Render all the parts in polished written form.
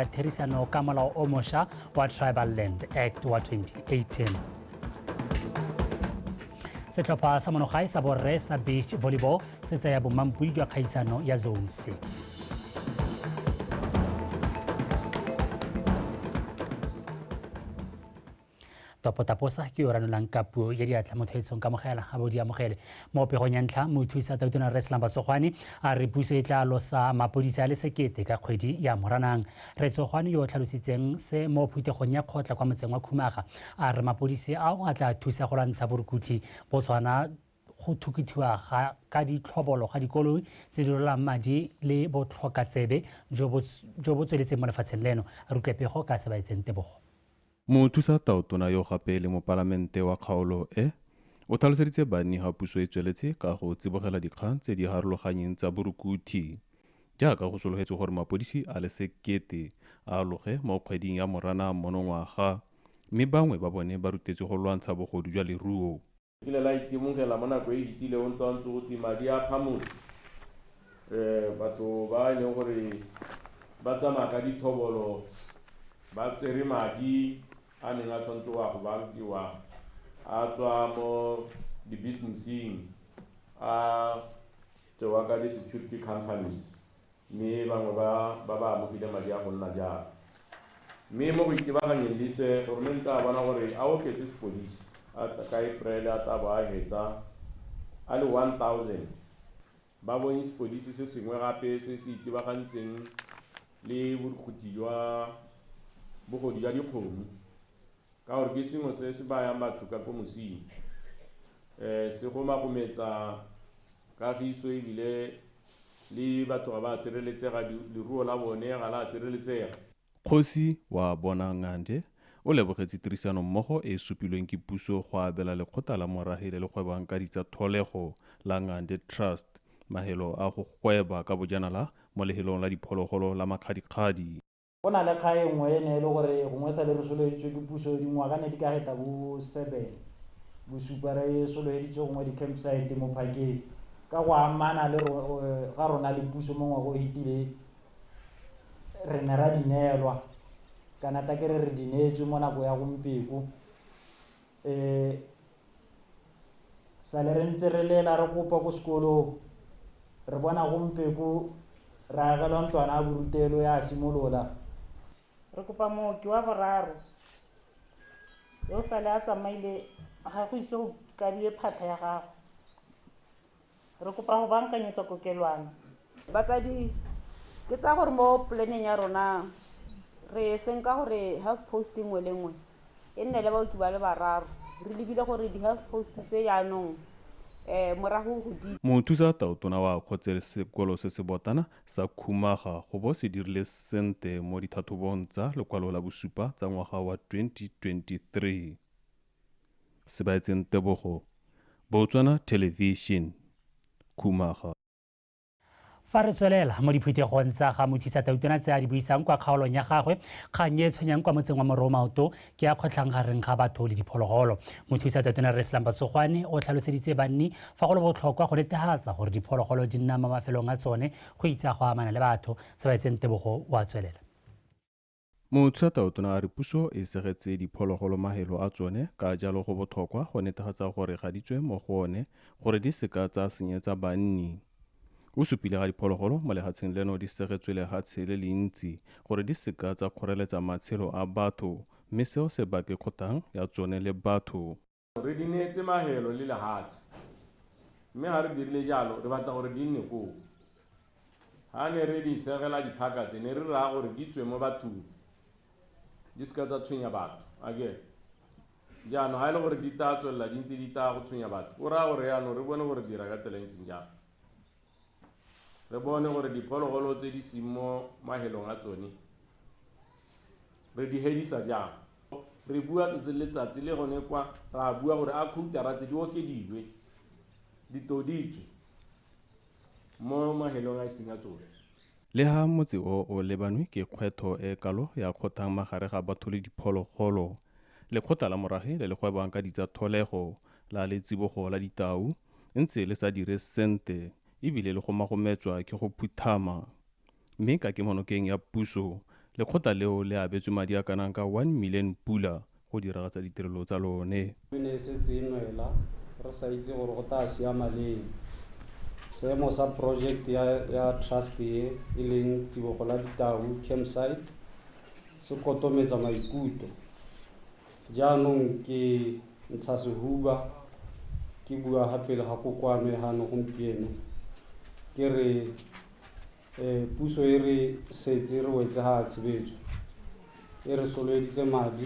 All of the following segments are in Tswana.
Therisano ka molao o mošwa wa Tribal Land Act wa 2018. Setlhopha sa monogae sa borre sa beach volleyball se tsaya bomampodi jwa kgaisano ya Zone 6. Topotaposa ke yo ranolang ka puo ya diatla motho etsong kamogela a bo di amogele. Mo pegong ya ntlha, mothusa tautona Rre Slumber Tsogwane a re puso e tla losa mapodisi a le 1000 ka kgwedi ya Moranang. Rre Tsogwane yo o tlhalositseng se mo phuthegong ya kgotla kwa motseng wa Khumaga a re mapodisi ao a tla thusa go lwantsha borukutlhi bo tshwana go thukuthiwa ka ditlhobolo ga dikoloi tse di rolang madi le botlhokatsebe jo bo tsweletseng mo lefatsheng leno. A re utlwe pego ka Sebaetseng Tebogo. Mothusa tautona yo gape le mopalamente wa kgaolo e o tlhaloseditse banni ga puso e tsweletse ka go tsibogela dikgang tse di harologanyeng tsa borukuthi, jaaka go sologetswe gore mapodisi a le 1000 a aloge mo kgweding ya Moranang monongwaga, mme bangwe ba bone ba rutetswe go lwantsha bogodu jwa leruo. Ke le la itemogela mo nako e fetileng o ntse go twe madi a phamotse, batho ba e leng gore ba tsamaya ka dithobolo ba tsere madi a neng a tshwanetse go ya go bankiwa a tswa mo di-business-ing a tsewa ka di-security companies, mme bangwe ba amogile madi a go nna jalo. Mme mo go itebaganyeng le se, goromente a bona gore a oketse sepodisi a ka April a tla bo a hetsa a le 1000. Ba bone sepodisi se sengwe gape se se itebagantseng le borukutlhi jwa bogodu jwa dikgomo, ka gore ke sengwe se se bayang batho ka ko mosing, se gomagometsa kagiso ebile le batho ga ba sireletsega, leruo la bone ga la sireletsega. Kgosi wa bona Ngande o lebogetse tirisano mmogo e supilweng ke puso go abela lekgotla la morahe le le gwebang ka ditsa tlholego la Ngande Trust mahelo a go gweba ka bojanala mo lehelong la diphologolo la Makgadikgadi. Go na le kgang e nngwe e ne e le gore gongwe sa le re sologeditswe ke puso dingwaga ne di ka heta bo 7 bosupa re sologeditswe gongwe di-campsite mo parkeng ka go amana le ga rona le puso mo ngwaga o fetile re ne ra di neelwa kana ta ke re re di neetswe mo nako ya gompieko. Sale re ntse re lela re kopa ko sekolong re bona gompieko re agelwa ntlwana ya borutelo ya simolola. Re kopa mooki wa boraro yo sale a tsamaile ga go ise go kabiwe phatlha ya gagwe. Re kopa go bankanyetswa kokelwana. Batsadi, ke tsaya gore mo planeng ya rona re senka gore health post nngwe le nngwe e nne le baoki ba le bararo. Re lebile gore di-health post tse jaanong morago go di. Mothusa tautona wa kgotse sekolo se se botana sa Khumaga go bo se dirile sente mo dithathobong tsa lekwalo la bosupa tsa ngwaga wa 2023. Sebaetseng Tebogo, Botswana Television, Khumaga. Fa re tswelela mo diphuthegong tsa ga mothusa tautona tse a di buisang kwa kgaolong ya gagwe, kgang e tshwenyang kwa motseng wa Moromaoto ke ya kgotlhang gareng ga batho le diphologolo. Mothusa tautona Rre Slumber Tsogwane o tlhaloseditse banni fa go le botlhokwa go netefatsa gore diphologolo di nna mo mafelong a tsone go itsa go amana le batho. Sebaetseng Tebogo o a tswelela. Mothusa tautona a re puso e segetse diphologolo mahelo a tsone, ka jalo go botlhokwa go netefatsa gore ga di tswe mo go one gore di seka tsa senyetsa banni. O supile ga diphologolo mo lefatsheng leno di segetswe lehatshe le le ntsi gore di seka tsa kgoreletsa matshelo a batho, mme seo se bake kgotlang ya tsone le batho. Re di neetse mahelo le lehatshe, mme ga re dirile jalo re batla gore di nne koo. Ga ne re di segela diphaka tse, ne re raya gore di tswe mo bathong, di seka tsa tshwenya batho. Akere jaanong ga e le gore di tla tswelela di ntse di tla go tshwenya batho, o raya gore jaanong re bone gore dira ka tsela e ntseng jang. Re bone gore diphologolo tse di seng mo mahelong a tsone re di hedisa jang. Re bua tsatsi le letsatsi le gone kwa ra bua gore a khuutara tse di okediwe, di toditswe mo mahelong a e seng a tsone. Le ha motse o o lebanwe ke kgwetlho e kalo ya kgotlhang magare ga batho le diphologolo, lekgotla la morafe le le gwebang ka ditsa tlholego la letsibogo la ditau ntse le sa dire sente ebile le gomagometswa ke go phuthama, mme ka kemonokeng ya puso Lekgotla leo le abetswe madi a kanang ka 1 million pula go diragatsa ditirelo tsa lone. E ne e setse e nwela re sa itse gore go tla siama leng. Seemo sa project ya trust e e leng Tsibogo la Ditau campsite se kotometsa maikutlo. Jaanong ke ntsha sehuba ke bua ga pele ga kokoano e gano gompieno ke re puso e re setse re wetse ga tshebetso e re soloeditse madi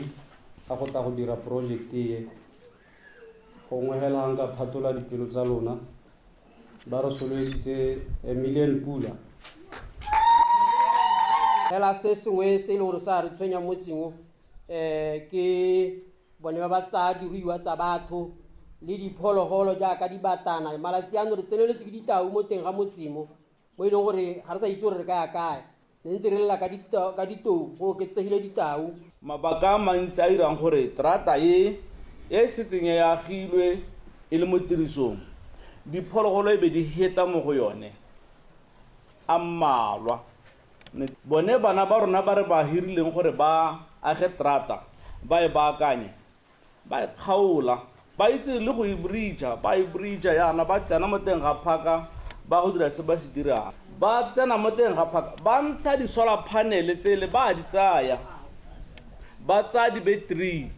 a go tla go dira project e gongwe hela ga nka phatola dipelo tsa lona ba re soloeditse a million pula. Hela se sengwe se e leng gore sa re tshwenya mo motseng o ke bone ba ba tsaya diruiwa tsa batho le diphologolo jaaka dibatana. Malatsi ano re tseneletse ke ditau mo teng ga motseng mo e leng gore ga re sa itse gore re ka ya kae. Ne ntse re lela ka ditou go oketsegile ditau. Mabaka a mantsi a irang gore terata e e setseng e agilwe e le mo tirisong diphologolo e be di heta mo go yone a mmalwa. Bone bana ba rona ba re ba hirileng gore ba age terata ba e baakanye ba e kgaola ba itse le go e breacha ba e breacha yana ba tsena mo teng ga phaka ba go dira se ba se dirang ba tsena mo teng ga phaka ba ntsha di-solar panel tsele ba di tsaya ba tsaya di-battery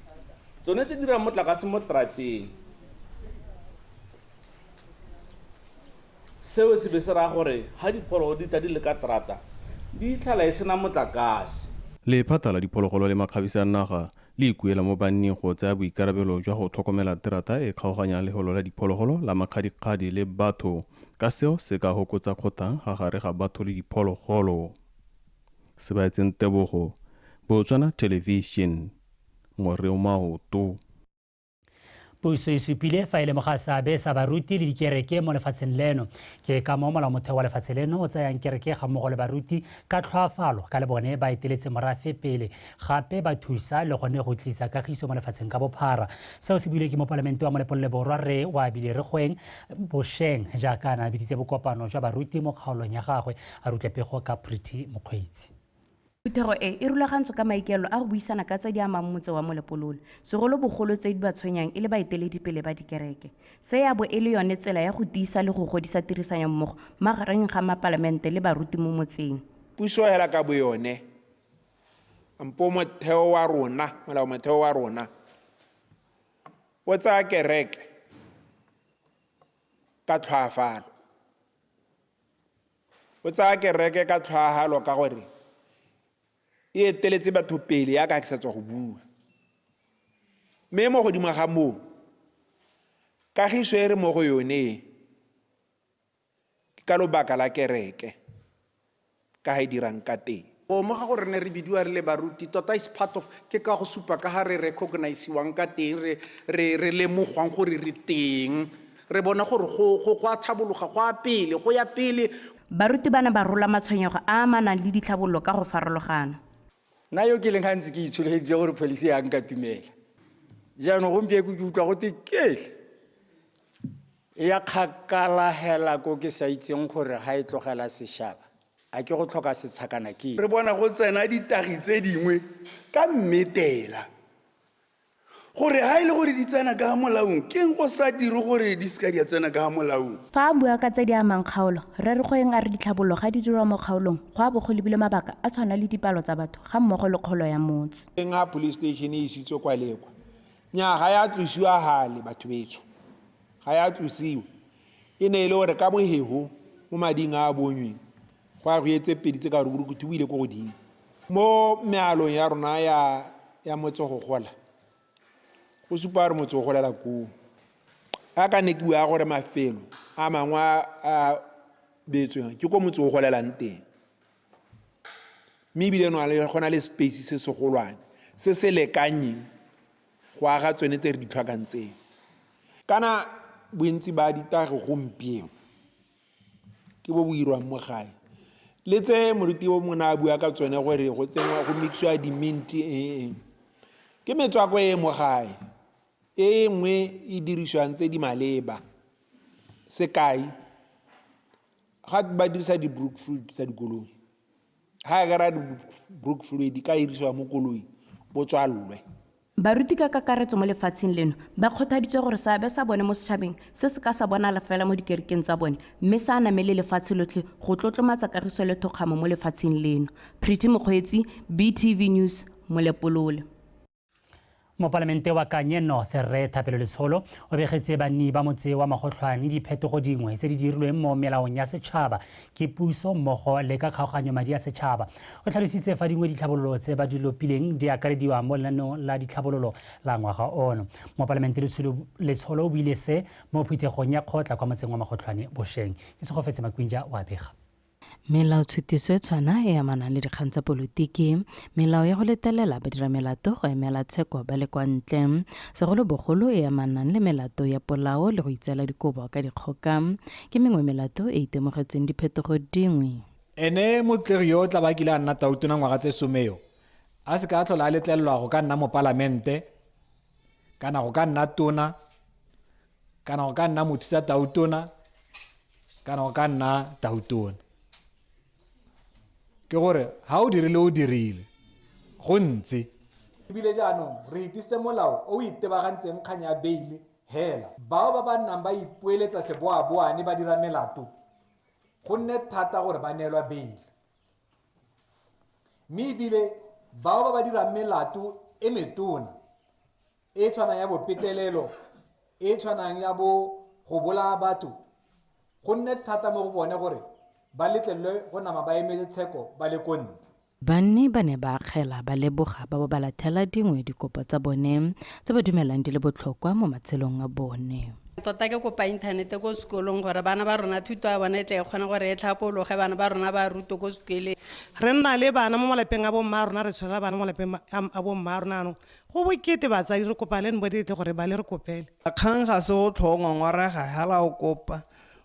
tsone tse dirang motlakase mo terateng. Seo se be se raya gore ga diphologolo di tla di le ka terata di itlhela e sena motlakase. Lephata la diphologolo le makgabisa a naga le ikuela mo banning go tsaya boikarabelo jwa go tlhokomela terata e kgaoganyang lefelo la diphologolo la makgadikgadi le batho ka seo se ka hokotsa kgotlang ga gare ga batho le diphologolo. Sebaetseng Tebogo, Botswana Television, Moreo Maoto. Puso e supile fa e lemoga seabe sa baruti le dikereke mo lefatsheng leno. Ke ka moo molaomotheo wa lefatshe leno o tsayang kereke ga mmogo le baruti ka tlhoafalo ka le bone ba eteletse morafe pele gape ba thusa le gone go tlisa kagiso mo lefatsheng ka bophara. Seo se buile ke mopalamente wa Molepolole Borwa Rre Oabile Regoeng bosheng jaaka a ne a biditse bokopano jwa baruti mo kgaolong ya gagwe. A rutle pego ka Pretty Mokgweetsi. Phuthego e e rulagantswe ka maikaelelo a go buisana ka tse di amang motse wa Molepolole, segolobogolo tse di ba tshwenyang e le baeteledipele ba dikereke. Se ya bo e le yone tsela ya go tiisa le go godisa tirisanommogo magareng ga mapalamente le baruti mo motseng. Puso hela ka boyone, ampo motheo wa rona, molao motheo wa rona, o tsaya kereke ka tlhoafalo. O tsaya kereke ka tlhoafalo ka gore e eteletse batho pele ya ka ke sa tswa go bua. Mme mo godimo ga moo, kagiso e re mo go yone ke ka lobaka la kereke ka ha e dirang ka teng. Mo ga gore ne re bidiwa re le baruti tota is part of ke ka go supa ka ga re recognize-iwang ka teng re lemogwang gore re teng re bona gore go a tlhabologa go a pele go ya pele. Baruti bana ba rola matshwenyego a amanang le ditlhabololo ka go farologana. Nna yo ke leng gantsi ke itsholegeditse gore policy ya nka tumela. Jaanong gompieno ke utlwa gote kele e ya kgakala hela ko ke sa itseng gore ga e tlogela sešaba a ke go tlhoka setshakana ke. Re bona go tsena ditagi tse dingwe ka mmetela gore ha e le gore di tsena ka molaong ke eng go sa dire gore di seka di a tsena ka molaong. Fa a bua ka tse di amang kgaolo, Rre Regoeng a re ditlhabololo ga di dirwa mo kgaolong go a bo go lebile mabaka a tshwana le dipalo tsa batho ga mmogo le kgolo ya motse. Eng ha police station e isitswe kwa le kwa nnyaa ga ya tlosiwa gale batho betsho, ga ya tlosiwa. E ne e le gore ka bohego mo mading a a bonyweng go a go etse pedi tse ka gore borukuthi bo ile ko godimo. Mo mealong ya rona ya motse go gola go supa gore motse o golela koo. A ka ne ke bua gore mafelo a mangwe a beetsweng ke ko motse o golelang teng, mme ebile go na le space se segolwane se se lekanyeng go aga tsone tse re di tlhokang tseo. Kana bontsi ba ditagi gompieno ke bo bo irwang mo gae le tse moruti o mongwe a bua ka tsone gore go tsenngwa go mixiwa di-mint eng ke metswako e mo gae e nngwe e dirisiwang tse di maleba. Sekai, ga ba dirisa di-brook fruit tsa dikoloi Ga e kry-a di-brake fluid ka irisiwa mo koloi bo tswalelwe. Baruti ka kakaretso mo lefatsheng leno ba kgothaditswe gore seabe sa bone mo setšhabeng se se ka sa bonala fela mo dikerekeng tsa bone mme sa aname le lefatshe lotlhe go tlotlomatsa kagiso le thokgamo mo lefatsheng leno. Pretty Mokgweetsi, BTV News, Molepolole. Mopalamente wa Kanye North Rre Thapelo Letsholo o begetse banni ba motse wa Magotlhwane diphetogo dingwe tse di dirilweng mo melaong ya setšhaba ke puso mmogo le ka kgaoganyo madi a setšhaba. O tlhalositse fa dingwe ditlhabololo tse ba di lopileng di akarediwa mo lenaneong la ditlhabololo la ngwaga ono. Mopalamente Letsholo o buile se mo phuthegong ya kgotla kwa motseng wa Magotlhwane bošeng. Ke Tsogofetse Makwinja wa bega. Melaotshutiso e tshwana e amanang le dikgang tsa polotiki, melao ya go letelela badiramelato go emela tsheko ba le kwa ntle, segolobogolo e amanang le melato ya polao le go itseela dikobo ka dikgoka, ke mengwe melato e itemogetseng diphetogo dingwe. Ene motlegi yo o tla ba kile a nna tautona ngwaga tse 10 yo, a se ka a tlhola a letlelelwa go ka nna mopalamente, kana go ka nna tona, kana go ka nna mothusa tautona, kana go ka nna tautona. Ke gore ha o dirile o dirile go ntse. Ebile jaanong re itisitse molao o o itebagantseng kgang ya beile hela. Bao ba ba nnang ba ipoeletsa seboaboane ba dira melato go nne thata gore ba neelwa beile. Mme ebile bao ba ba dirang melato e metona e tshwanang ya bopetelelo, e tshwanang ya bo go bolaya batho, go nne thata mo go bone gore ba letlelelwe go nama ba emetse tsheko ba le ko ntle. Banni ba ne ba akgela ba leboga ba bo ba lathela dingwe dikopo tsa bone tse ba dumelang di le botlhokwa mo matshelong a bone. Tota ke kopa inthanete ko sekolong gore bana ba rona thuto ya bone e tle e kgone gore e tlhapologe, bana ba rona ba rutwe ko sekoleng. Re nna le bana mo malapeng a bomma rona, re tshola bana mo malapeng a bomma rona anong. Go bokete batsadi re kopa le nbo di tle gore ba le re kopele. Kgang ga se go tlhogo ngongorega hela o kopa.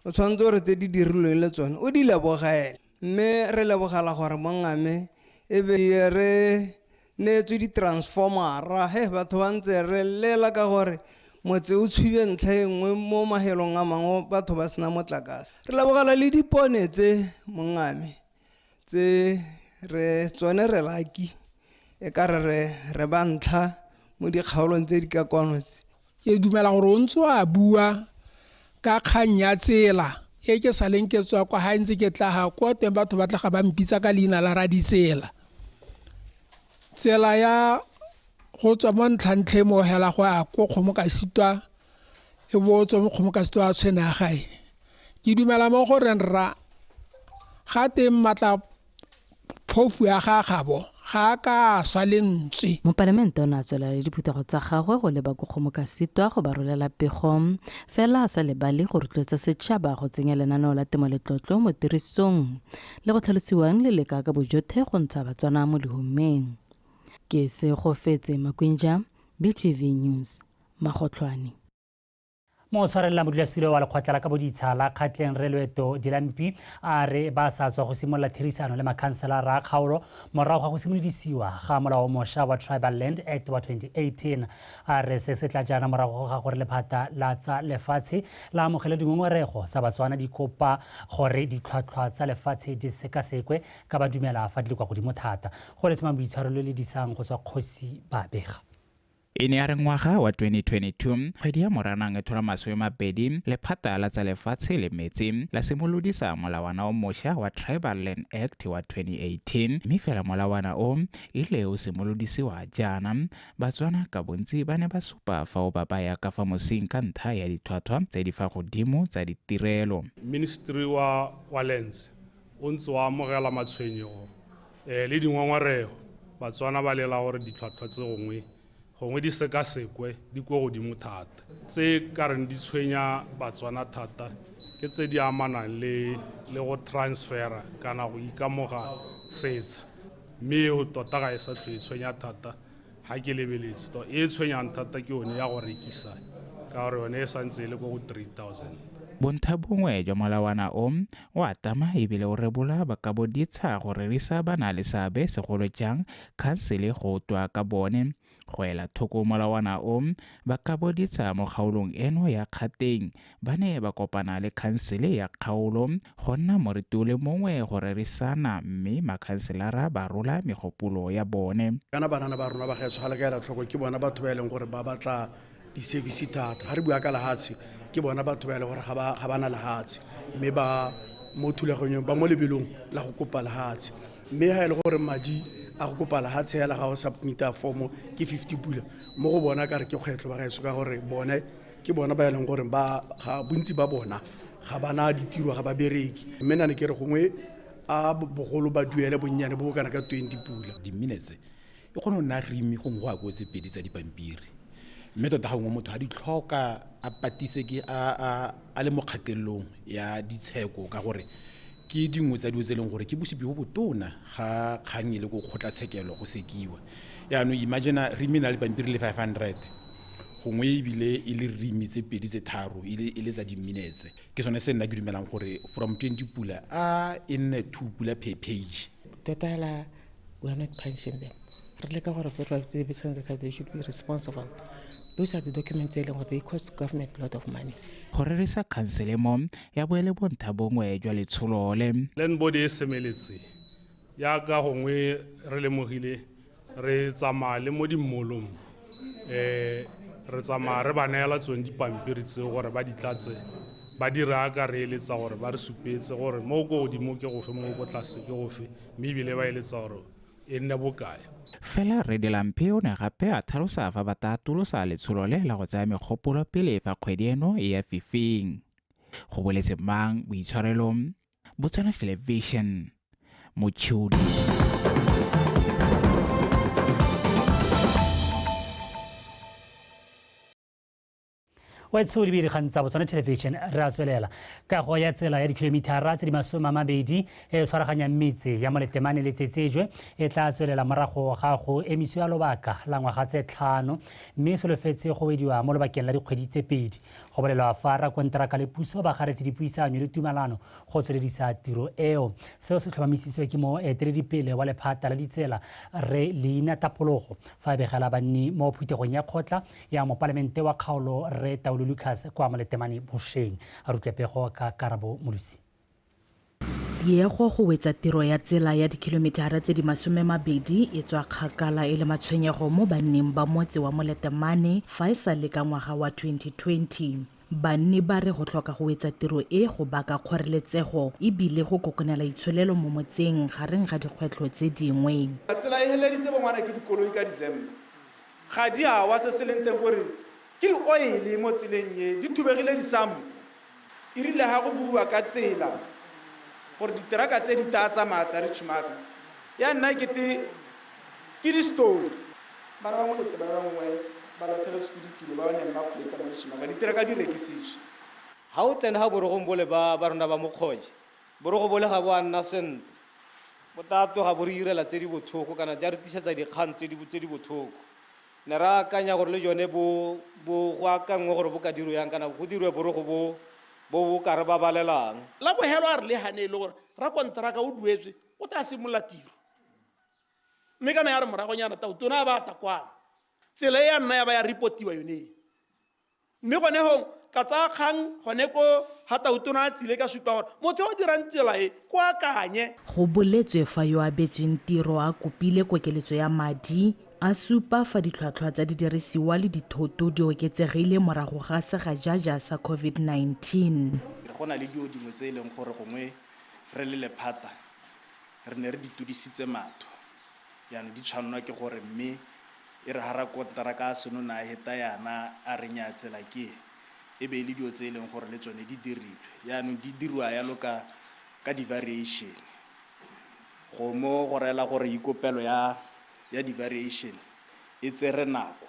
O tshwanetse gore tse di dirilweng le tsone o di lebogele. Mme re lebogela gore mongame e be re neetswe di-transformera. He batho ba ntse re lela ka gore motse o tshube ntlha e nngwe mo mahelong a mangwe batho ba sena motlakase. Re lebogela le dipone tse mongame tse re tsone re laki e ka re re ba ntlha mo dikgaolong tse di ka kwano tse. Ke dumela gore o ntse a bua ka kgang ya tsela e ke sa leng ke tswa kwa ha ntse ke tla ga kwa teng batho ba tla ga ba mpitsa ka leina la raditsela. Tsela ya go tswa mo ntlhantlhe mo hela go ya ko kgomo ka sitwa e bo tswa mo kgomo ka sitwa a tshwena gae. Ke dumela mo gore rra ga teng matla phofu ya ga gabo ga ka swa lentswe. Mopalamente o ne a tswelela le diphuthego tsa gagwe go leba ko kgomo ka sitwa go ba rolela pego, fela a sa lebale go rotloetsa setšhaba go tsenya lenaneo la temo letlotlo mo tirisong le go tlhalosiwang le leka ka bojothe go ntsha Batswana mo lehumeng. Ke Segofetse Makwinja, BTV News, Magotlhwane. Mo tshwarelela modulasetilo wa lekgotla la kaboditsha la Kgatleng Rre Loeto Dilampi a re ba sa tswa go simolola therisano le makhanselara a kgaolo morago ga go simolodisiwa ga molao o mošwa wa Tribal Land Act wa 2018. A re se se tla jaana morago ga gore lephata la tsa lefatshe la amogele dingongorego tsa Batswana di kopa gore ditlhwatlhwa tsa lefatshe di sekasekwe ka ba dumela fa di le kwa godimo thata. Go letse boitshwaro le le disang go tswa kgosi ba bega. E ne ya re ngwaga wa 2022 kgwedi ya Moranang e tlhola 20 lephata la tsa lefatshe le metsi la simolodisa molawana o mošwa wa Tribal Land Act wa 2018, mme fela molawana o ile o simolodisiwa jaana Batswana ka bontsi ba ne ba supa fa o ba baya ka fa mosing ka ntlha ya ditlhwatlhwa tse di fa godimo tsa ditirelo. Ministry wa Lands o ntse wa amogela matshwenyego le dingongorego. Batswana ba lela gore ditlhwatlhwa tse gongwe di sekasekwe di kwa godimo thata. Tse ka reng di tshwenya Batswana thata ke tse di amanang le go transfera kana go ikamoga setsha, mme eo tota ga e sa tlhole e tshwenya thata ga ke lebeletse. E tshwenyang thata ke yone ya go rekisa ka gore yone e santse e le ko go 3000. Bontha bongwe jwa molawana o o atama ebile o rebola bakaboditsha go rerisa ba na le seabe segolo jang khansele go twa ka bone. Go ela thoko molawana o, bakaboditsha mo kgaolong eno ya Kgateng ba ne ba kopana le khansele ya kgaolo go nna moriti o le mongwe go rerisana, mme makhanselara ba rola megopolo ya bone. Kana banana ba rona ba gaetsho ga le ka ela tlhoko, ke bona batho ba e leng gore ba batla di-service thata. Ga re bua ka lehatshe, ke bona batho ba e leng gore ga ba na lehatshe, mme ba mo thulaganyong, ba mo lebelong la go kopa lehatshe. Mme ga e le gore madi a go kopa lehatshe hela ga o submita form ke 50 pula, mo go bona ka re ke kgwetlho ba gaetsho, ka gore bone ke bona ba e leng gore ba ga bontsi ba bona ga ba na ditiro, ga ba bereke. Mme nna ne ke re gongwe a bogolo ba duele bonnyane bo bo kana ka 20 pula. Di-minutes e kgone go nna rimi gongwe go a ko tse pedi tsa dipampiri, mme tota gongwe motho ga di tlhoka a patise ke a le mo kgatelelong ya ditsheko, ka gore ke dingwe tsa dilo tse e leng gore ke bosupi bo botona ga kgang e le ko kgotlatshekelo go sekiwa. Yaanong imagine rimi na le pampiri le 500, gongwe ebile e le rimi tse pedi tse tharo e le tsa di-minutes. Ke sone se nna ke dumelang gore from 20 pula a e nne 2 pula per page. Tota hela we are not punishing them. Re leka gore they should be responsible. Those are the documents e leng gore they cost government a lot of money. Go rerisa khansele mo ya boele bontha bongwe jwa letsholo le. Land board e semeletse yaka gongwe re lemogile re tsamaya le mo dimmolong, re tsamaya re ba neela tsone dipampiri tseo gore ba di tlatse, ba dira ka re eletsa gore ba re supetse gore mo ko godimo ke gofe, mo ko tlase ke gofe, mme ebile ba eletsa gore e nne bokae. Fela Rre Delamphe o ne gape a tlhalosa fa ba tla atolosa letsholo le la go tsaya megopolo pele fa kgwedi eno e ya fifing. Go boletse mang boitshwarelo, Botswana Television, Mochudi. Wa tshodi bi dikgang tsa Botswana Television re a tswelela. Kago ya tsela ya dikilomitara tse di 20 e tshwaraganyang metse ya Moletemane le Tsetsejwe e tla tswelela morago ga go emisiwa lobaka la ngwaga tse 5, mme e solofetse go wediwa mo lobakeng la dikgwedi tse 2. Go bolelwa fa rakonteraka le puso ba garetse dipuisanyo le tumalano go tsweledisa tiro eo. Seo se tlhomamisitswe ke moeteledipele wa lephata la ditsela Rre Leina Tapologo fa a begela banni mo phuthegong ya kgotla ya mopalamente wa kgaolo Rre Taolo Lucas kwa Moletemane bošeng. A rutlwe pego ka Karabo Molusi. Diego go wetsa tiro ya tsela ya dikilomitara tse di 20 e tswa kgakala e le matshwenyego mo banneng ba motse wa Moletemane fa e sa le ka ngwaga wa 2020. Banni ba re go tlhoka go wetsa tiro e go baka kgoreletsego ebile go kokonela itsholelo mo motseng gareng ga dikgwetlho tse dingwe. Tsela e heleditse bongwana ke dikoloi ka December. Ga di a wa se se leng teng gore ke di-oil mo tseleng e di thubegile disampo. E rile ga go bua ka tsela gore diteraka tse di tla tsamaya tsa Richmark, ya nna ekete ke di-story. Bana ba Molete ba bangwe ba latlhegetswe ke ditiro ba ba neng ba kgweetsa mo Richmark, diteraka di rekisitswe. Ga o tsena ga borogong bole ba rona ba Mokgoje, borogo bole ga bo a nna sentle, bo tla tloga bo re irela tse di botlhoko kana ja re tisetsa dikgang tse di botlhoko. Ne re akanya gore le jone bo go akanngwe gore bo ka dirwe yang kana go dirwe borogo bo bo ka re babalelang. La bogelo a re le gane e le gore rakonteraka o duetswe o tla simolola tiro, mme kana ya re moragonyana tautona a ba ata kwano, tsela e ya nna ya ba ya repotiwa yone. Mme gone gong ka tsaya kgang gone ko ga tautona a tsile ka supa gore motho yo o dirang tsela e ko akanye. Go boletswe fa yo abetsweng tiro a kopile kokeletso ya madi, a supa fa ditlhwatlhwa tsa didirisiwa le dithoto di oketsegile morago ga segajaja sa COVID-19. Go na le dilo dingwe tse e leng gore gongwe re le lephata re ne re di tudisitse matho, jaanong di tshwanelwa ke gore mme e re ga rakonteraka a seno na heta yana a re nya tsela ke e be e le dilo tse e leng gore le tsone di dirilwe. Jaanong di dirwa yalo ka di-variation, go mo go reela gore ikopelo ya di-variation e tsere nako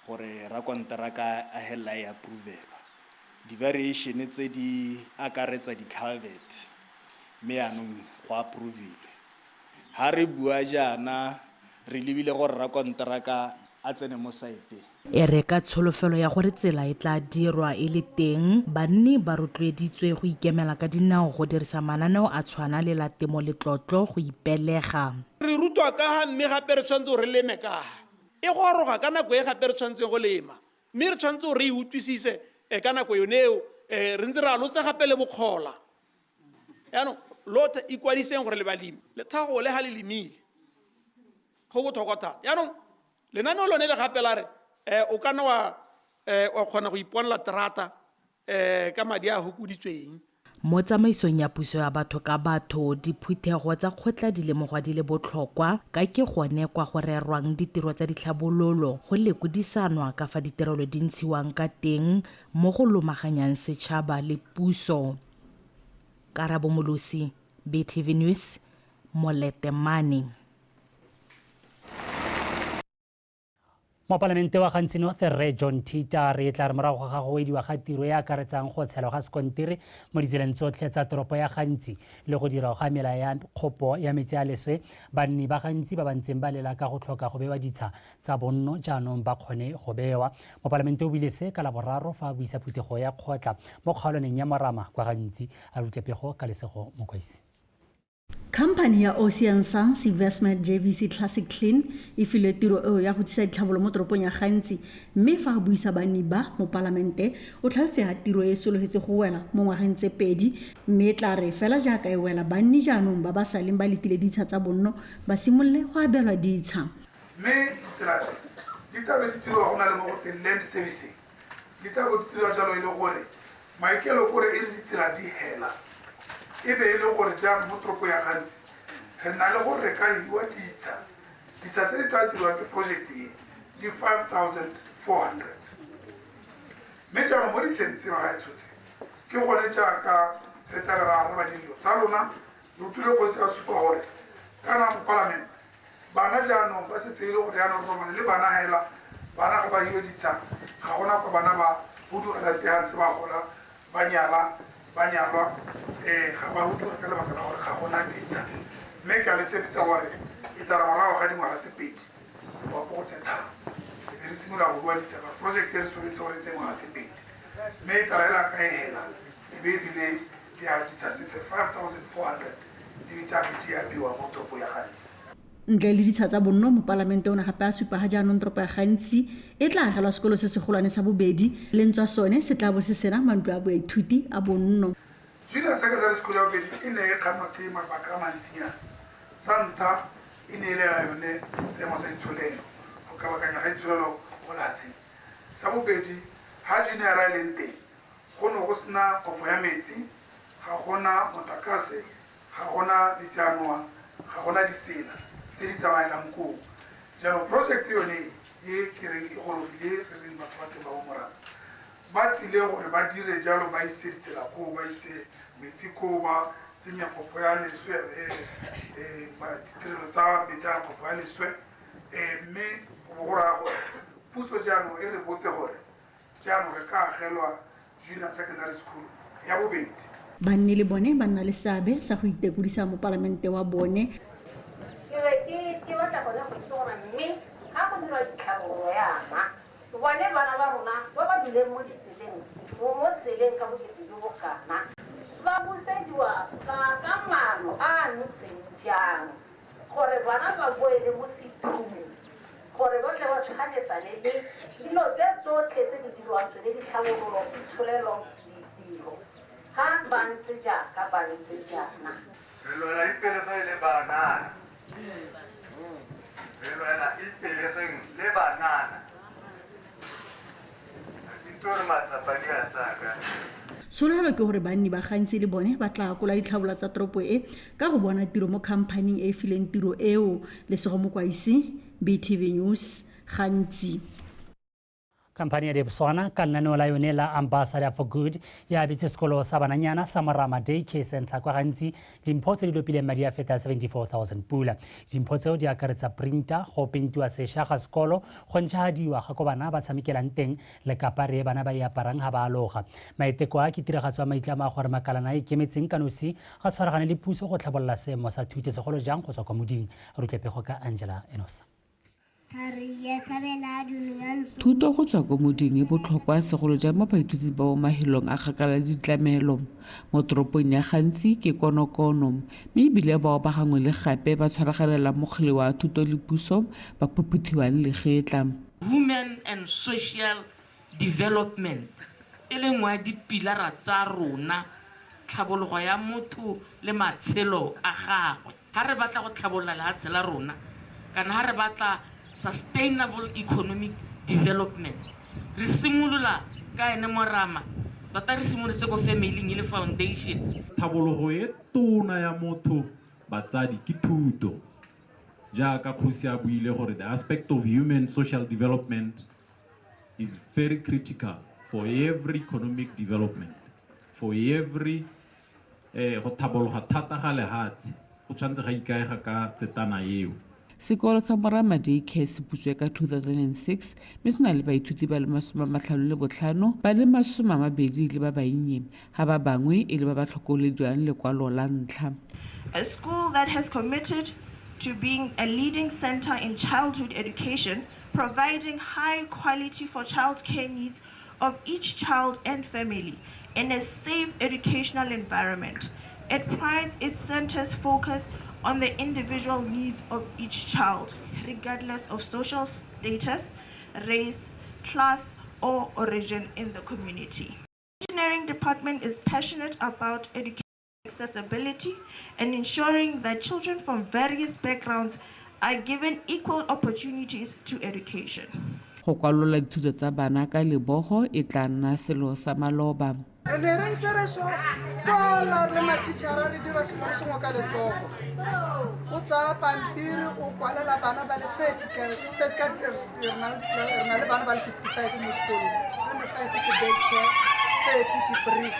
gore rakonteraka a helela e approvelwa. Di-variation tse di akaretsa di-culvert, mme yaanong go approvilwe. Ha re bua jaana re lebile gore rakonteraka a tsene mo saeteng. E re ka tsholofelo ya gore tsela e tla dirwa e le teng, banni ba rotloeditswe go ikemela ka dinao go dirisa mananeo a tshwana le la Temo Letlotlo go ipelega. Re rutwa ka ga mme gape re tshwanetse gore re leme ka ga. E goroga ka nako e gape re tshwanetseng go lema, mme re tshwanetse gore re e utlwisise ka nako yone eo, re ntse re alotse gape le bokgola. Jaanong lothe ikwadiseng gore le balemi, le tlhagole ga le lemile, go botlhokwa thata. Jaanong lenaneo lone le gape la re o ka nna wa kgona go iponela terata ka madi a fokoditsweng. Mo tsamaisong ya puso ya batho ka batho, diphuthego tsa kgotla di lemogwa di le botlhokwa ka ke gone kwa go rerwang ditiro tsa ditlhabololo, go lekodisanwa ka fa ditirelo di ntshiwang ka teng mo go lomaganyang setšhaba le puso. Karabo Molosi, BTV News, Moletemane. Mopalamente wa Gantsi North Rre John Thita re tla re morago ga go wediwa ga tiro e akaretsang go tshelwa ga sekontiri mo ditseleng tsotlhe tsa toropo ya Gantsi le go dirwa ga mela ya kgopo ya metsi a leswe, banni ba Gantsi ba ba ntseng ba lela ka go tlhoka go bewa ditsha tsa bonno jaanong ba kgone go bewa. Mopalamente o buile se ka Laboraro fa a buisa phuthego ya kgotla mo kgaolwaneng ya Morama kwa Gantsi. A re utlwe pego ka Lesego Mokwaisi. Khamphane ya Ocean Suns Investment JVC Classic Clean e filwe tiro eo ya go tsisa ditlhabolo mo toropong ya Gantsi, mme fa a buisa banni ba mopalamente o tlhalositse ha tiro e sologetse go wela mo ngwageng tse pedi, mme e tla re fela jaaka e wela banni jaanong ba ba saleng ba letile ditsha tsa bonno ba simolole go abelwa ditsha. Mme ditsela tse di tlabe di diriwa go na le mo go teng land servicing, di tlabe di diriwa jalo e le gore maikelo kore e re ditsela di hela, e be e le gore jaanong mo toropo ya Gantsi re na le gore re ka hiwa ditsha. Ditsha tse di tla dirwang ke project e di 5400, mme jaanong mo ditsheng tse ba gaetsho tse ke gone jaaka re tlabe re araba dilo tsa lona. Re utlwile kgosi a supa gore kana mopalamente bana jaanong ba setse e le gore jaanong re robale le bana hela, bana ga ba hiwe ditsha, ga gona kwa bana ba hudugelang teng ga ntse ba gola ba nyala ba nyalwa, ga ba huduga ka lebaka la gore ga gona ditsha. Mme ke a le tshepisa gore e tla re morago ga dingwaga tse pedi go ya ko go tse tharo e be re simolola go bua ditsha, ka project e re soletse gore tse ngwaga tse pedi, mme e tla re ka e hela e be ebile ditsha tse 5400 di tla be di abiwa mo toropo ya Gantsi. Ntle le ditsha tsa bonno, mopalamente o ne gape a supa ga jaanong toropo ya Gantsi e tla agelwa sekolo se segolwane sa bobedi, le ntswa sone se tla bo se sena mantlo a baithuti a bonno. Junior secondary school ya bobedi e ne e kgannwa ke mabaka a mantsinyana. Sa ntlha e ne e le ya yone seemo sa itsholelo, go kabakanya ga itsholelo mo lefatsheng. Sa bobedi, ha junior e leng teng go ne go sena kopo ya metsi, ga gona motlakase, ga gona metsi a nowang, ga gona ditsela tse di tsamaelang koo. Jaanong project yone e ke reng e gorogile, re reng batho ba teng ba bo Morama ba tsile gore ba dire jalo, ba ise ditsela koo, ba ise metsi koo, ba tsenye kgopo ya leswe, ditirelo tsa metsi a kgopo ya leswe. Mme go bo go raya gore puso jaanong e re botse gore jaanong re ka agelwa junior secondary school ya bobedi. Banni le bone ba nna le seabe sa go itekodisa mopalamente wa bone. Ke batla gone go itse gore mme ga go dirwa ditlhabololo yana, bone bana ba rona ba ba duleng mo ditseleng, mo tseleng ka bokete jo bo kana, ba busediwa ka maano a a ntseng jang gore bana ba boele mo setumong, gore ba tle ba tshwanetsane le dilo tse tsotlhe tse di dirwang tsone ditlhabololo, itsholelo, ditiro, ga ba ntse jaaka ba ntse jaana. Re lwela ipelego le banana, re lwela ipelegeng le banana. Tsholofelo ke gore banni ba Gantsi le bone ba tla akola ditlhabololo tsa toropo e ka go bona tiro mo khamphaning e e fileng tiro eo. Lesego Mokwaisi, BTV News, Gantsi. Khamphane ya Debswana ka lenaneo la yone la Ambassador for Good ya abetse sekolo sa bananyana sa Morama Day Care Center kwa Gantsi dimpho tse di lopileng madi a feta 74,000 pula. Dimpho tseo di akaretsa printer, go pentiwa sešwa ga sekolo, go ntšhahadiwa ga ko bana ba tshamekelang teng le kapari e bana ba e aparang ga ba aloga. Maiteko a ke tiragatso ya maitlamo a gore makalana a ikemetseng ka nosi a tshwaragane le puso go tlhabolola seemo sa thuto segolo jang go tswa kwa moding. Re utlwe pego ka Angela Enosa. Thuto go tswa ko moding e botlhokwa segolo jang mo baithuti ba mo mafelong a kgakala ditlamelo. Mo toropong ya Gantsi ke konokono, mme ebile bao ba gangwe le gape ba tshwaraganela mokgele wa thuto le puso ba phuphuthiwang legetla. Women and social development e le nngwe ya dipilara tsa rona, tlhabologo ya motho le matshelo a gagwe. Ga re batla go tlhabolola lehatshe la rona, kana ga re batla sustainable economic development, re simolola ka ene morama, tota re simolotse ko family-ing e le foundation. Tlhabologo e tona ya motho batsadi ke thuto. Jaaka kgosi a buile gore the aspect of human social development is very critical for every economic development, for every go tlhabologa thata ga lehatshe, go tshwanetse ga ikaega ka tsetana eo. Sekolo sa Morama Daycare se butswe ka 2006 mme se na le baithuti ba le 55, ba le 20 le ba bannye, ga ba bangwe e le ba ba tlhokolediwang lekwalo la ntlha. A school that has committed to being a leading center in childhood education, providing high quality for childcare needs of each child and family in a safe educational environment. It prides its center's focus on the individual needs of each child, regardless of social status, race, class, or origin in the community. The engineering department is passionate about education accessibility and ensuring that children from various backgrounds are given equal opportunities to education. Go kwalola dithuto tsa bana ka lebogo e tla nna selo sa maloba. Re ne re ntse re sokola re le mathichara re dira sengwe le sengwe ka letsogo. Go tsaya pampiri o kwalela bana ba le 30 ka re na le bana ba le 55 mo sekolong, 25 ke daycare, 30 ke pre.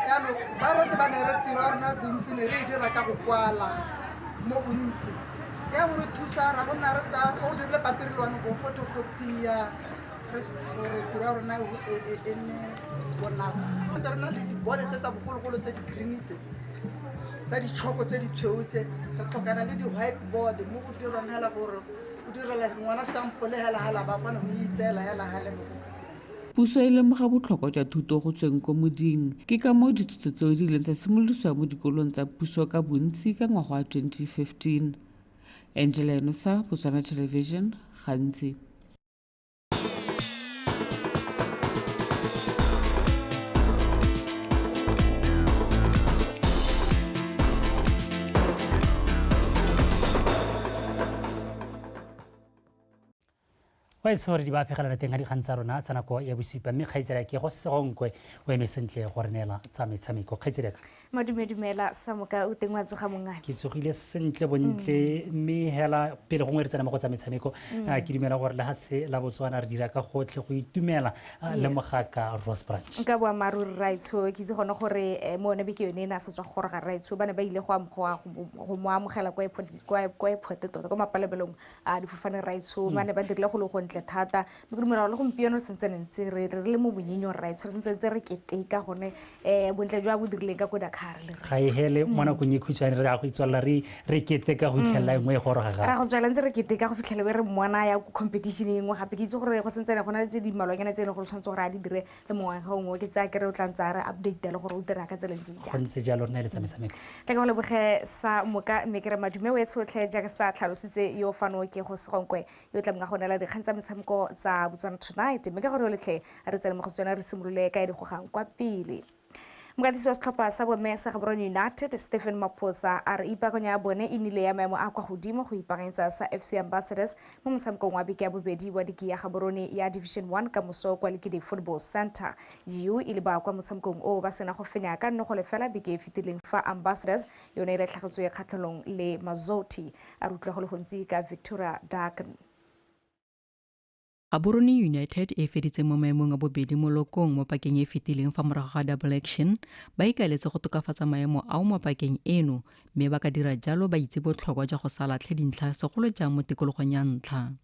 Jaanong ba rote ba ne re tiro ya rona bontsi ne re e dira ka go kwala mo gontsi. Ya go re thusa ra go nna re tsaya o dirile pampiri le one bo photocopy-a gore tiro ya rona e nne bonako. Re na le dibole tse tsa bogologolo tse di-green tse tsa ditšhoko tse di tshweu tse, re tlhokana le di-whiteboard mo go dirwang hela gore o direla ngwana sample hela hela ba kgone go itseela hela hale mo. Puso e lemoga botlhokwa jwa thuto go tsweng ko moding. Ke ka moo dithuto tseo di ileng tsa simolodisiwa mo dikolong tsa puso ka bontsi ka ngwaga wa 2015. Angela Enosa, Botswana Television, Gantsi. Wa itse gore di ba phegelana teng ga dikgang tsa rona tsa nako ya bosupa, mme kgaitsedi ke go Segonkwe o eme sentle go re neela tsa metshameko. Kgaitsedi ka madumedumela Samoka, o teng wa tsoga mongame? Ke tsogile sentle bontle, mme hela pele gongwe re tsena mo go tsa metshameko, ke dumela gore lehatshe la Botswana re dira ka gotlhe go itumela le mogaka Rose Branch. Nka boammaaruri raitsho, ke itse gone gore mo yone beke yone e ne a sa tswa go goroga raitsho, ba ne ba ile go mo amogela kwa airport tota kwa mapalabelong a difofane raitsho, ba ne ba dirile go le gontle thata. Mme ke dumela gore le gompieno re sentse ntse re le mo bonyenyong raitsho, re sentse ntse re keteka gone bontle jwa bo dirileng ka ko Dakar le ga e hele mo nakong e khutshwane re ya go itswalela re keteka go itlhelela e nngwe e goroga gape. Ra go tswelela ntse re keteka go fitlhela re mmona ya ko competition e nngwe gape. Ke itse gore go sentse go na le tse di mmalwanyana tse e leng gore tshwanetse gore a di dire le mongwe ga ongwe, ke tsaya kere o tla ntse a re update le gore o dira ka tsela e ntseng jang. Go ntse jalo, re na le tsa metshameko. Tla ke go leboge Samoka, mme ke re madume o e tshotlhe jaaka sa tlhalositse yo fano ke go Segonkwe yo tla mong a go neela dikgang tsa metshameko tsa Botswana Tonight. Mme ka gore o letlhe re tsene mo go tsone re simolole ka e di gogang kwa pele. Mokatisi wa setlhopha sa bomme sa Gaborone United Stephen Maphosa a re ipaakanyo ya bone e nnile ya maemo a kwa godimo go ipaakanyetsa sa FC Ambassadors mo motshamekong wa beke ya bobedi wa liki ya Gaborone ya Division 1 ka moso kwa Likidi Football Center. GU e leba kwa motshamekong oo ba sena go fenya ka 0-0 beke e fetileng fa Ambassadors yone e latlhegetswe kgatlhanong le Mazoti. A re utlwa go le gontsi ka Victoria Darken. Gaborone United e feditse mo maemong a bobedi mo lokong mo pakeng e fetileng fa morago ga double action, ba ikaeletse go tokafatsa maemo ao mo pakeng eno, mme ba ka dira jalo ba itse botlhokwa jwa go sa latlhe dintlha segolo jang mo tikologong ya ntlha.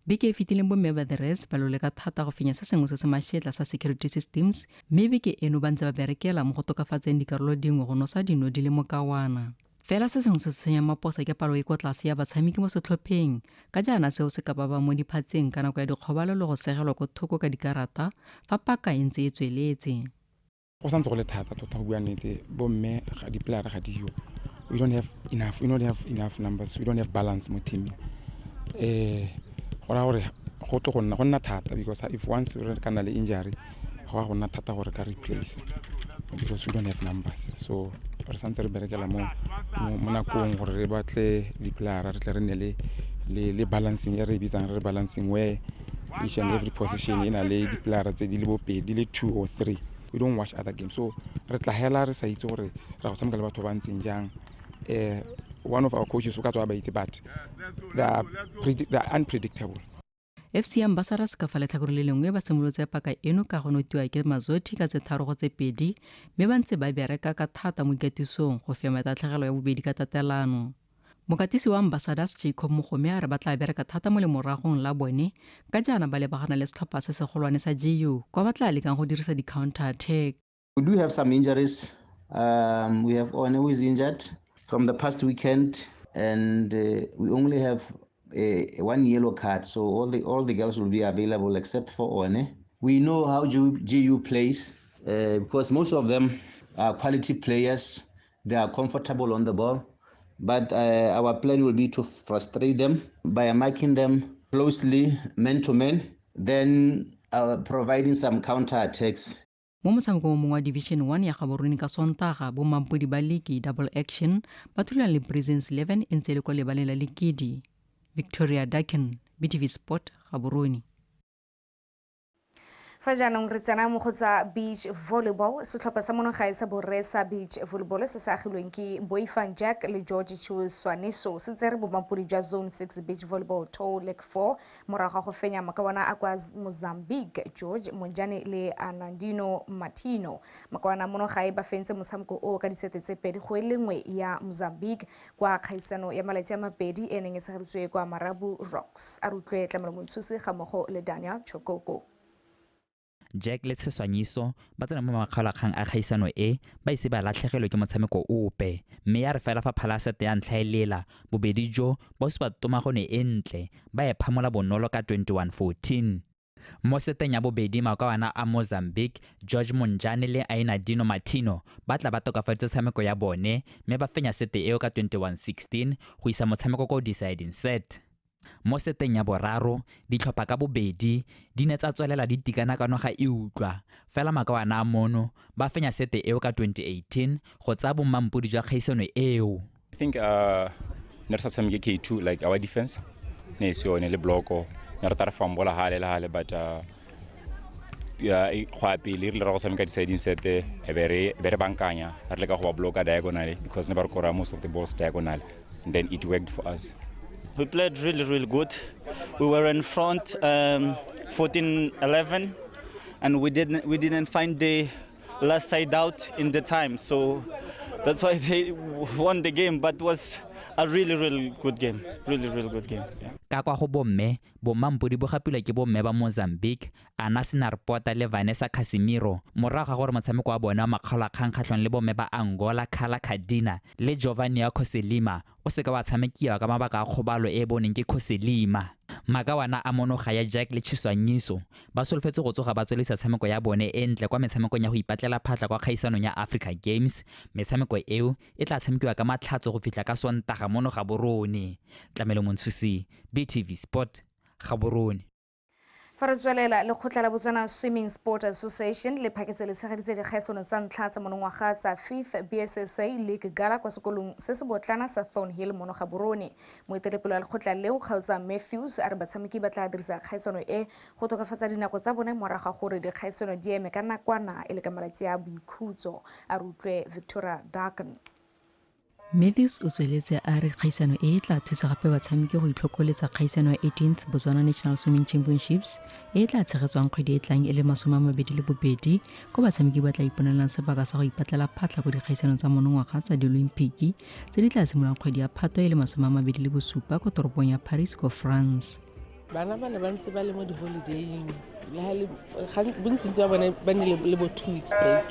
Beke e fetileng bomme ba The Reds ba loleka thata go fenya se sengwe se se mašetla sa security systems, mme beke eno ba ntse ba berekela mo go tokafatseng dikarolo dingwe go nosa dino di le mokawana. Fela se sengwe se se tshwenyang Maposa ke palo e kwa tlase ya batshameki mo setlhopheng, ka jaana seo se ka ba ba mo diphatseng ka nako ya dikgobalo le go segelwa ko thoko ka dikarata fa paka e ntse e tsweletse. Go santse go le thata tota go bua nnete, bomme ga di-player ga diyo. We don't have enough, we don't have enough numbers, we don't have balance mo teaming. Go raya gore go tlo go nna thata, because if once re ka nna le injury, go a go nna thata gore ka replace, because we don't have numbers. So re santse re berekela mo nakong gore re batle di-player, re tle re nne le balancing e re e bitsang re balancing, where each and every position e na le di-player tse di le bopedi, di le 2 or 3. We don't watch other games, so re tla hela re sa itse gore ra go tshameka le batho ba ntseng jang. One of our coaches o ka tswa ba itse, but they are unpredictable. FC Ambassadors ka fa letlhakoreng le lengwe ba simolotse paka eno ka go notiwa ke Mazotti ka tse 3-2, mme ba ntse ba bereka ka thata mo ikatisong go fema tatlhegelo ya bobedi ka tatelano. Mokatisi wa Ambassadors Jacob Mogome a re ba tla bereka thata mo lemoragong la bone ka jaana ba lebagana le setlhopha se segolwane sa GU kwa ba tla lekang go dirisa di-counter attack. We do have some injuries. We have One who is injured from the past weekend, and we only have one yellow card, so all the girls will be available except for One. We know how GU plays because most of them are quality players. They are comfortable on the ball, but our plan will be to frustrate them by marking them closely, man to man, then providing some counter attacks. Mo motshamekong mongwe wa Division 1 ya Gaborone ka Sontaga, bomampodi ba liki Double Action ba thulana le Prisons 11 e ntse e le kwa lebaleng la Lekidi. Victoria Dakin, BTV Sport, Gaborone. Fa jaanong re tsena mo go tsa beach volleyball, setlhopha sa monogae sa borre sa beach volleyball se se agilweng ke Boifang Jack le George Chiswaniso se tsere bomampodi jwa Zone 6 Beach Volleyball Tour League 4 morago ga go fenya makawana a kwa Mozambique George Monjane le Anandino Martino. Makawana monogae ba fentse motshameko o ka disete tse 2-1 ya Mozambique kwa kgaisano ya malatsi a mabedi e neng e tshegeditswe kwa Marabu Rocks. A re utlwe Tlamelo Montshusi ga mmogo le Daniel Chokoko. Jack le Tsheswanyiso ba tsena mo makgaolakgang a kgaisano e ba ise ba latlhegelwe ke motshameko ope, mme ya re fela fa phalasete ya ntlha e lela, bobedi jo ba supa tomagone e ntle ba e phamola bonolo ka 21-14. Mo seteng ya bobedi, makawana a Mozambique George Monjane le Ainadino Martino ba tla ba tokafaditse tshameko ya bone mme ba fenya sete eo ka 21-16 go isa motshameko ko deciding set. Mo seteng ya boraro, ditlhopha ka bobedi di ne tsa tswelela di tikana ka noga e utlwa, fela makawana a mono ba fenya sete eo ka 2018 go tsaya bommampodi jwa kgaisano eo. I think ne re sa tshameke K2, like our defense ne se yone le bloko, ne re tla re fambola hale le hale, but go ya pele re le ra go tshameka deciding set e be re bankanya, re leka go ba bloka diagonally because ne ba re kora most of the balls diagonally, and then it worked for us. We played really, really good. We were in front 14-11, and we didn't find the last side out in the time. So that's why they won the game. But it was a really, really good game. Really, really good game. Yeah. Ka kwa go bomme, bommampodi bo gapilwe ke bomme ba Mozambique, Anas Narpota le Vanessa Casimiro, morago ga gore motshameko wa bone wa makgaolakgang kgatlhanong le bomme ba Angola Carla Cardina le Giovanni Khoselima o seka wa tshamekiwa ka mabaka a kgobalo e e boneng ke Khoselima. Makawana a monoga ya Jack le Chiswanyiso ba solofetse go tsoga ba tswelisa tshameko ya bone e ntle kwa metshamekong ya go ipatlela phatlha kwa kgaisanong ya Africa Games. Metshameko eo e tla tshamekiwa ka matlhatso go fitlha ka Sontaga mono Gaborone. Tlamelo Montshusi, BTV Sport, Gaborone. Fa re tswelela, lekgotla la Botswana Swimming Sport Association le phaketse le tshegeditse dikgaisano tsa ntlha tsa monongwaga tsa 5th BSSA League Gala kwa sekolong se se botlana sa Thornhill mono Gaborone. Moeteledipele wa lekgotla leo Kgaotsa Matthews a re batshameki ba tla dirisa kgaisano e go tokafatsa dinako tsa bone morago ga gore dikgaisano di eme ka nakwana e le ka malatsi a boikhutso. A re utlwe Victoria Darken. Matthews o tsweletse a re kgaisano e tla thusa gape batshameki go itlhokoletsa kgaisano ya 18th Botswana National Swimming Championships e tla tshegetswang kgwedi e tlang e le 22 ko batshameki ba tla iponelang sebaka sa go ipatlela phatlha ko dikgaisanong tsa monongwaga tsa diolimpiki tse di tla simololang kgwedi ya Phatwe e le 27 ko toropong ya Paris ko France. Bana ba ne ba ntse ba le mo di-holidaying, bontsi ba bone ba nne le bo 2 weeks break.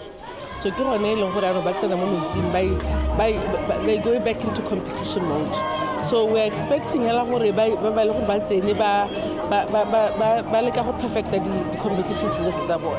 So ke gone e leng gore ano ba tsena mo metsing, they go back into competition mode. So we are expecting hela gore ba ba le gore ba tsene ba leka go perfecta di-competition skills tsa bone.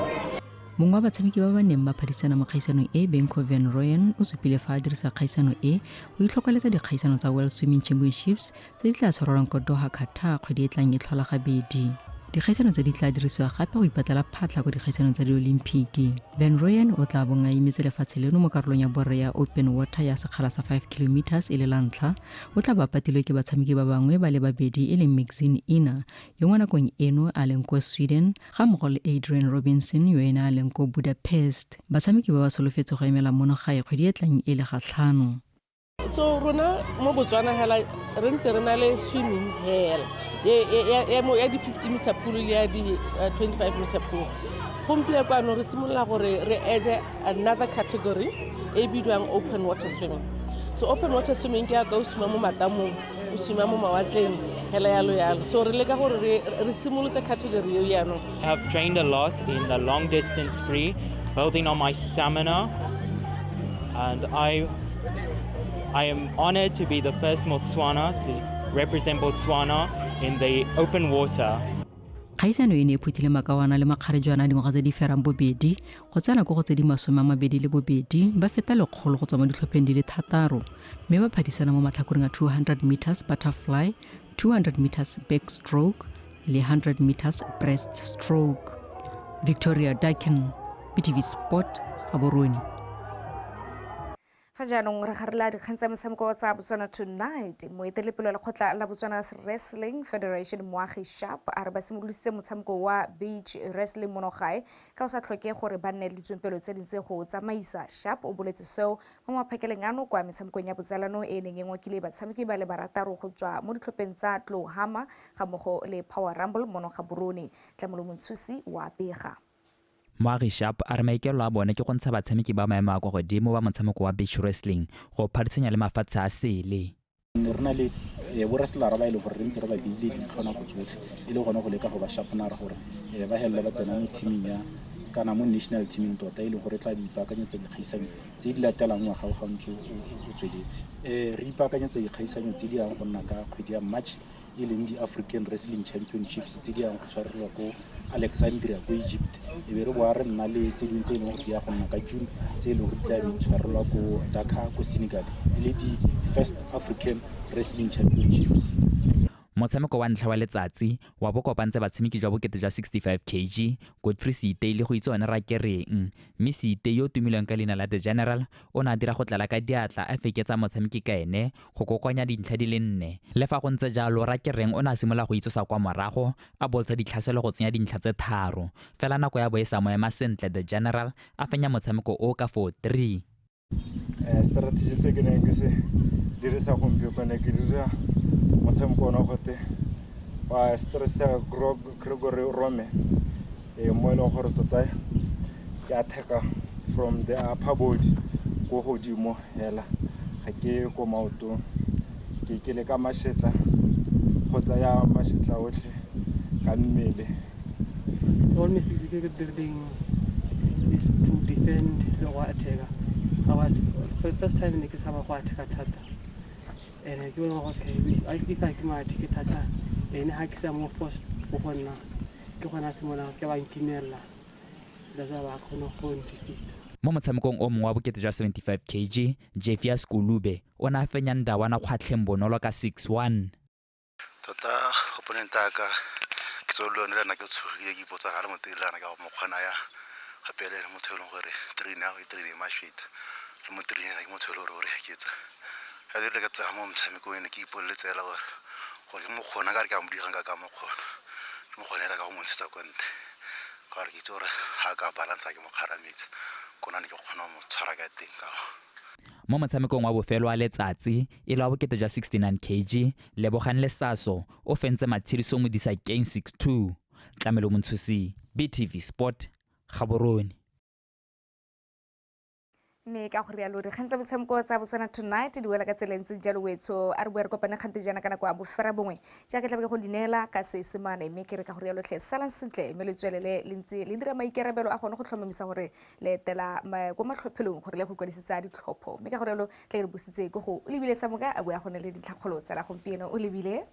Mongwe wa batshameki ba ba neng ba phadisana mo kgaisanong e, Benko Van Rooyen, o supile fa a dirisa kgaisano e go itlhokoletsa dikgaisano tsa World Swimming Championships tse di tla tshwarelwang ko Doha, Qatar kgwedi e tlang e tlhola gabedi. Dikgaisano tse di tla dirisiwa gape go ipatlela phatlha ko dikgaisanong tsa diolimpiki. Van Rooyen o tla bong a imetse lefatshe leno mo karolong ya borre ya open water ya sekgala sa 5 km e le la ntlha. O tla ba patilwe ke batshameki ba bangwe ba le babedi, e leng Maxine Ina, yo mo nakong eno a leng ko Sweden, ga mmogo le Adrian Robinson, yo ene a leng ko Budapest. Batshameki ba ba solofetse go emela mono gae kgwedi e tlang e le ga 5. So rona mo Botswana hela re ntse re na le swimming hela ya di 50 meter pool le ya di 25 meter pool. Gompieno kwano re simolola gore re add another category e bidiwang open water swimming. So open water swimming ke ya ka o swima mo matamong, o swima mo mawatleng, hela yalo yalo. So re leka gore re simolotse category eo jaanong. I have trained a lot in the long distance free, building on my stamina, and I am honored to be the first Motswana to represent Botswana in the open water. Kgaisano e ne e phuthile makawana le makgarejwana a dingwaga tse di ferang bobedi go tsena ko go tse di 22 ba feta 100 go tswa mo ditlhopheng di le 6, mme ba phadisana mo matlhakoreng a 200 meters butterfly, 200 meters backstroke le 100 meters breaststroke. Victoria Dakin, BTV Sport, Gaborone. Fa jaanong re garela dikgang tsa metshameko tsa Botswana Tonight. Moeteledipele wa lekgotla la Botswana Wrestling Federation, Moagi Sharp, a re ba simolodisitse motshameko wa beach wrestling mono gae ka o sa tlhoke gore ba nne le ditsompelo tse dintsi go tsamaisa. Sharp o boletse seo mo maphakeleng ano kwa metshamekong ya botsalano e neng e ngokile batshameki ba le barataro go tswa mo ditlhopheng tsa Tlohama ga mmogo le Power Rumble mono Gaborone. Tlamelo Montshusi wa bega. Moagi Sharp a re maikaelelo a bone ke go ntsha batshameki ba maemo a kwa godimo ba motshameko wa beach wrestling go phadisanya le mafatshe a sele. Re na le bo wrestler ba e leng gore re ntse re ba beile ditlho nako tsotlhe, e le gone go leka go ba sharpenara gore ba helele ba tsena mo teaming ya kana mo national teaming tota, e leng gore tla ipaakanyetsa dikgaisanyo tse di latelang ngwaga o ga ntse o tsweletse. Re ipaakanyetsa dikgaisanyo tse di yang go nna ka kgwedi ya March, e leng di-African Wrestling Championships tse di yang go tshwarelwa ko Alexandria ko Egypt. E be re boa re nna le tse dingwe tse e leng gore di ya go nna ka June, tse e leng gore di tla be di tshwarelwa ko Dakar ko Senegal, e le di-First African Wrestling Championships. Motshameko wa ntlha wa letsatsi wa bo kopantse batshameki jwa bokete jwa 65 kg, Godfrey Seitei le go itse one Rakereng. Mme Seitei yo o tumilweng ka leina la The General o ne a dira go tlala ka diatla a feketsa motshameki ka ene go kokoanya dintlha di le 4. Le fa go ntse jalo, Rakereng o ne a simolola go itsosa kwa morago a boltsha ditlhaselo go tsenya dintlha tse 3. Fela nako ya bo e sa mo ema sentle, The General a fenya motshameko o ka 4-3. Strategy se ke neng ke se dirisa gompieno ke dira motshameko ona gote wa stress ya Gregory Rome, mo e leng gore tota ke attack-a from the upper body ko godimo hela, ga ke ko maotong, ke leka mashetla go tsaya mashetla otlhe ka mmele. The only mistake ke dirileng is to defend le go attack-a. I was first time ne ke tshaba go attack-a thata, and ke bona gore if I ke mo attack thata, ene ha ke sa mo force go go nna ke gona simolola ke ba nkimella, that's why ba kgone go ndefeat. Mo motshamekong o mongwe wa bokete jwa 75 kg, Jeffias Kulube o ne a fenya Ndawana Kgwatlheng bonolo ka 6-1. Tota opponent a ka ke tswa le yone le nna ke tshogile, ke ipotsa ga le motelele ana ka go mokgwana ya gape le ene motho e leng gore train ya go e train e masheta le mo train ke motho e leng gore o re eketsa. Ga le ka tsena mo motshamekong ene ke ipoleletse fela gore ke mokgona ka re ke a mo digang ka mokgona, ke mokgona ka go mo ntshetsa kwa ntle, ka gore ke itse gore ga ka balance ke mo kgarametsa kona ne ke kgona go mo tshwara ka teng ka. Mo motshamekong wa bofelo wa letsatsi e le wa bokete jwa 69 kg, Lebogang Lesaso o fentse Matshediso Modisa Keng 6-2. Tlamelo Montshusi, BTV Sport, Gaborone. Mme ka go rialo dikgang tsa metshameko tsa Botswana Tonight di wela ka tsela e ntseng jalo wetsho a re boe re kopane kgante jaana ka nako ya bofera bongwe jaaka tlabe ke go di neela ka Seesemane mme ke re ka go rialo tlhe salang sentle mme le tswelele le ntse le dira maikarabelo a gone go tlhomamisa gore le etela ko matlhophelong gore le go ikwadisetsa ditlhopho mme ka go rialo tle re busitse ko go o lebile sa moka a boa gone le dintlhakgolo tsa la gompieno o lebile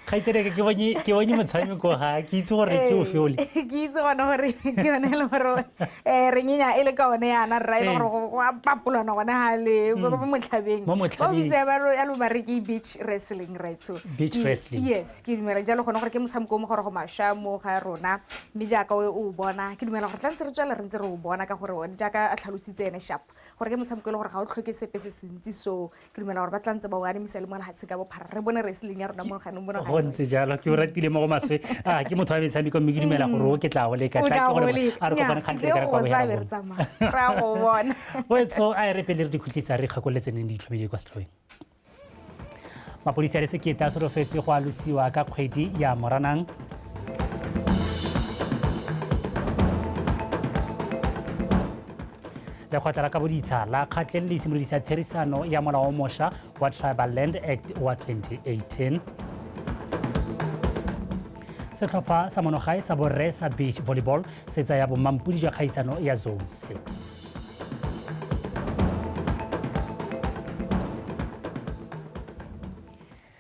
kgaitsedi ke bone motshameko ga ke itse gore ke ofe ole ke itse gone gore ke yone e le gore re nyenya e le ka one yana rra e le gore go a papolwana gone ga le mo motlhabeng ba bitse ya lo ba re ke beach wrestling right. Beach wrestling, yes, ke dumela jalo gone gore ke motshameko o mo gore go mašwa mo ga rona mme jaaka o bona ke dumela gore tla ntse re tswela re ntse re o bona ka gore one jaaka a tlhalositse ene sharp gore ke motshameko e le gore ga o tlhoke sepe se sentsi so ke dumela gore ba tla ntse ba o animisa le mo lehatshe ka bophara re bone wrestling ya rona mo ganong mo go ntse jalo ke o ratile mo go maswe a ke motho wa metshameko mme ke dumela gore o ke tla o leka tla ke gore a re kopane kgante ka kwa ra go bona wetso a re pele re dikhutlisa re kgakolletseneng ditlhomile kwa setlhoeng. Mapodisi a le sekete a solofetse go alosiwa ka kgwedi ya Moranang. Lekgotla la Kaboditsha la Kgatleng le simolodisa therisano ya molao o mošwa wa Tribal Land Act wa 2018. Setlhopha sa monogae sa borre sa beach volleyball se tsaya bomampodi jwa kgaisano ya Zone 6.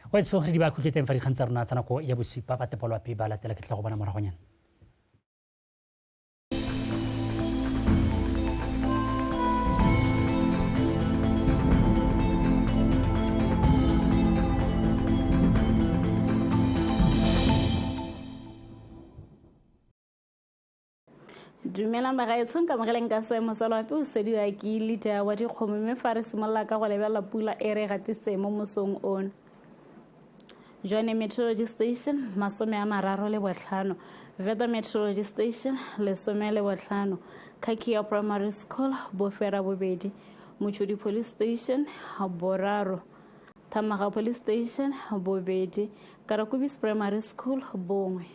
Wetso re di ba khutletseng fa dikgang tsa rona tsa nako ya bosupa ba tepolwapi ba latela ke tla go bona moragonyana. Dumela magaetsho nka mogeleng ka seemo sa loapi o sediwa ke leader wa dikgomo mme fa re simolola ka go lebelela pula e re gatisitseng mo mosong ono. Jone Meteorology Station 35, Veda Meteorology Station 15, Kakia Primary School 8, Mochudi Police Station 3, Thamaga Police Station 2, Karakubis Primary School 1.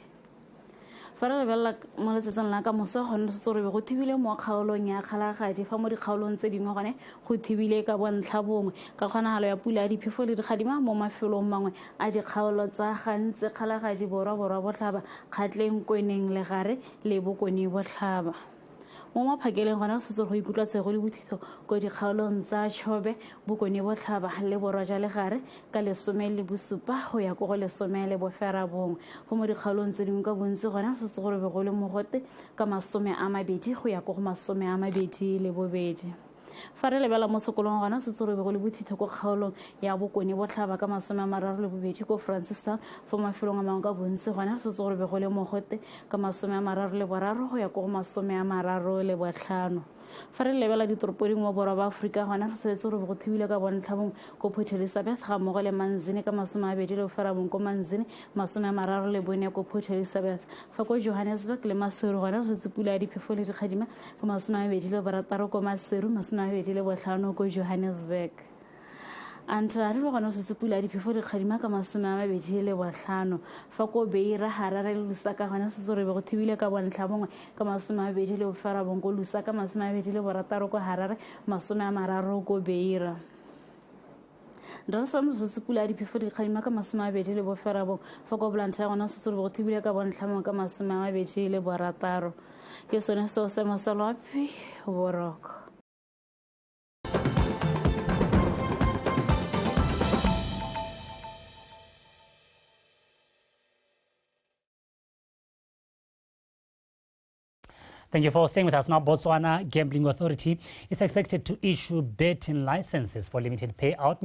Fa re lebelela mo letsatsing la ka moso gone setse re be go thibile mo kgaolong ya Kgalagadi fa mo dikgaolong tse dingwe gone go thibile ka bontlha bongwe ka kgonagalo ya pula ya diphefo le dikgadima mo mafelong mangwe a dikgaolo tsa Gantsi, Kgalagadi, Borwa, Borwa Botlhaba, Kgatleng, Kweneng, Legare le Bokone Botlhaba. Mo maphakeleng gona setse go ikutlwa tshego le bothitho ko dikgaolong tsa Chobe, Bokone Botlhaba le Borwa jwa Legare ka 17 go ya ko go 19. Go mo dikgaolong tse dingwe ka bontsi gona setse go be go le mogote ka 20 go ya ko go 22. Fa re lebela mo sekolong gona setse re be go le bothitho ko kgaolong ya Bokone Botlhaba ka 32 ko Francistown, fo mafelong a mangwe ka bontsi gona setse re be go le mogote ka 33 go ya ko go 35. Fa re lebela ditoropo dingwe mo borwa ba Aforika gona re setse re be go thibile ka bontlha bongwe ko Port Elizabeth ga mmogo le Manzini ka 29 ko Manzini, 34 ko Port Elizabeth. Fa ko Johannesburg le Maseru gona re setse pula ya diphefo le dikgadima ka 26 ko Maseru, 25 ko Johannesburg. Antananarivo gona setse pula ya diphefo dikgadima ka 25. Fa ko Beira, Harare le Lusaka gona setse re be go thibile ka bontlha bongwe ka 29 ko Lusaka, 26 ko Harare, 30 ko Beira. Dar es Salaam setse pula ya diphefo dikgadima ka 29. Fa ko Blantyre gona setse re be go thibile ka bontlha bongwe ka 26. Ke sone seo seemo sa loapi boroko. Thank you for staying with us. Now, Botswana Gambling Authority is expected to issue betting licenses for limited payout